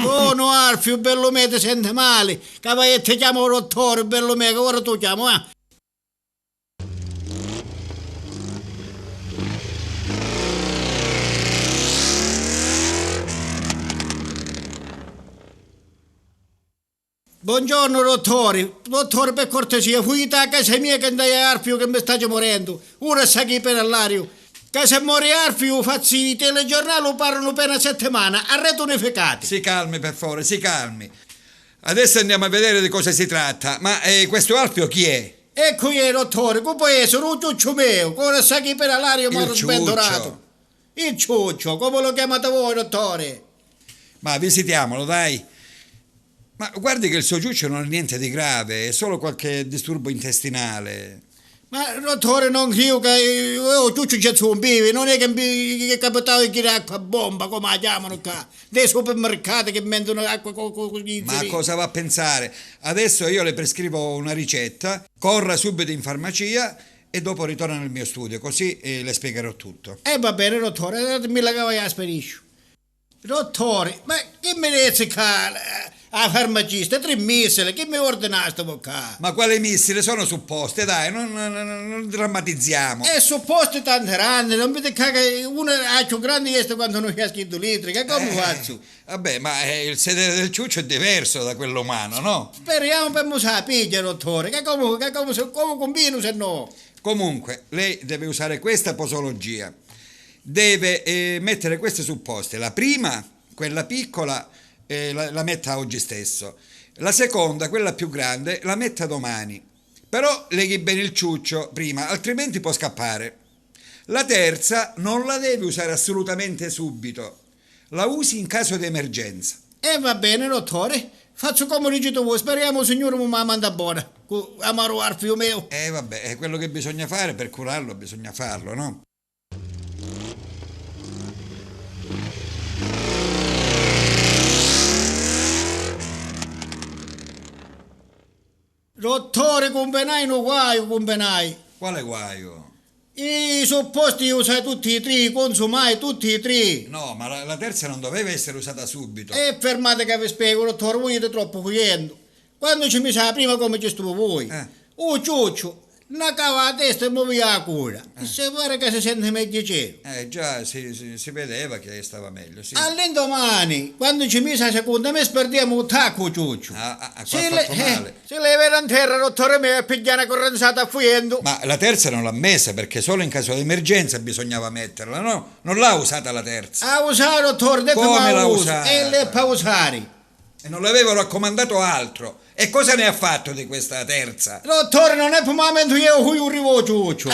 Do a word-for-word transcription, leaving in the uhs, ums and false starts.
Bonu Arfiu, bellu me, ti senti mali? Ca vai e ti chiamu u duttori, bellu me, ca ora tu chiamu, eh. Bongiornu, duttori. Duttori, pi cortesia, fujiti a casa mia ca nd'haiu Arfiu ca mi staci murendu. Ura sa chi pena all'ariu. Ca se mori Arfiu, fazzi i telegiornali u parranu pena settimana. Arretu unificati. Si calmi, per favore, si calmi. Adesso andiamo a vedere di cosa si tratta. Ma, eh, questo Arfiu chi è? Eccu iè, duttori, cu pò essiri? U ciucciu meu, cu ora sa chi pena all'ariu moru sbenduratu. Il ciuccio. Il ciuccio, comu lu chiamati voi, duttori? Ma visitiamolo, dai. Ma guardi che il suo ciuccio non ha niente di grave, è solo qualche disturbo intestinale. Ma, duttori, non criu ca, eh, u ciucciu c'è zumbivi, non è che mi, che capitava di chiri acqua bomba, comu la chiamanu ccà, dei supermercati che vendono acqua co, co, co gli ziri. Ma cosa va a pensare? Adesso io le prescrivo una ricetta, corra subito in farmacia e dopo ritorna nel mio studio, così, eh, le spiegherò tutto. E va bene, duttori, datemi la cava e la spedisciu. Duttori, ma chi mi dizzi ccà, eh, a farmacista? Tri missili, chi mi ordinastivu ccà? Ma quali missili? Sono supposte, dai, non, non, non, non drammatizziamo. E supposti tanti ranni, non vidi ccà ca una, a cchiù granni esti quantu nu fiaschi di litri, ca comu fazzu? Vabbè, ma, eh, il sedere del ciuccio è diverso da quello umano, no? Speriamo ca mu sa pigghia, duttori, ca comu, ca comu, comu cumbinu se no? Comunque, lei deve usare questa posologia. Deve, eh, mettere queste supposte. La prima, quella piccola, eh, la, la metta oggi stesso. La seconda, quella più grande, la metta domani. Però leghi bene il ciuccio prima, altrimenti può scappare. La terza non la devi usare assolutamente subito. La usi in caso di emergenza. E va bene, duttori. Fazzu comu diciti voi, speriamo u Signuri mu ma manda bona, cu amaru Arfiu meu. Eh, vabbè, è quello che bisogna fare per curarlo, bisogna farlo, no? Duttori, cumbinai nu guaiu, cumbinai. Quale guaiu? I supposti i usai tutti i tri, i cunsumai tutti i tri. No, ma la, la terza non doveva essere usata subito. E fermati ca vi spiegu, duttori, vuiiti troppu fujendu. Quannu ci misi a prima, comu ci stuvu vui, eh, u ciucciu nna cava a testa e muvia a cuda. Eh. Si viri ca si senti megghiu ceru. Eh, già, si, si, si vedeva che stava meglio, sì. All'indumani, quannu ci misi a secunda, mi spirdiemu u taccu u ciucciu. Ah, ah, ah, si le-, fatto male. Si levera in terra, duttori meu, e pigghia na currenzata fujendu. Ma la terza non l'ha messa, perché solo in caso d'emergenza bisognava metterla, no? Non l'ha usata la terza. A usari, duttori, dettu. Come ma l'ha usu, usata? E l'è pa usari. E non le avevo raccomandato altro. E cosa ne ha fatto di questa terza? Duttori, non è pi mumentu, ieu fui u rivoci, u ciucciu.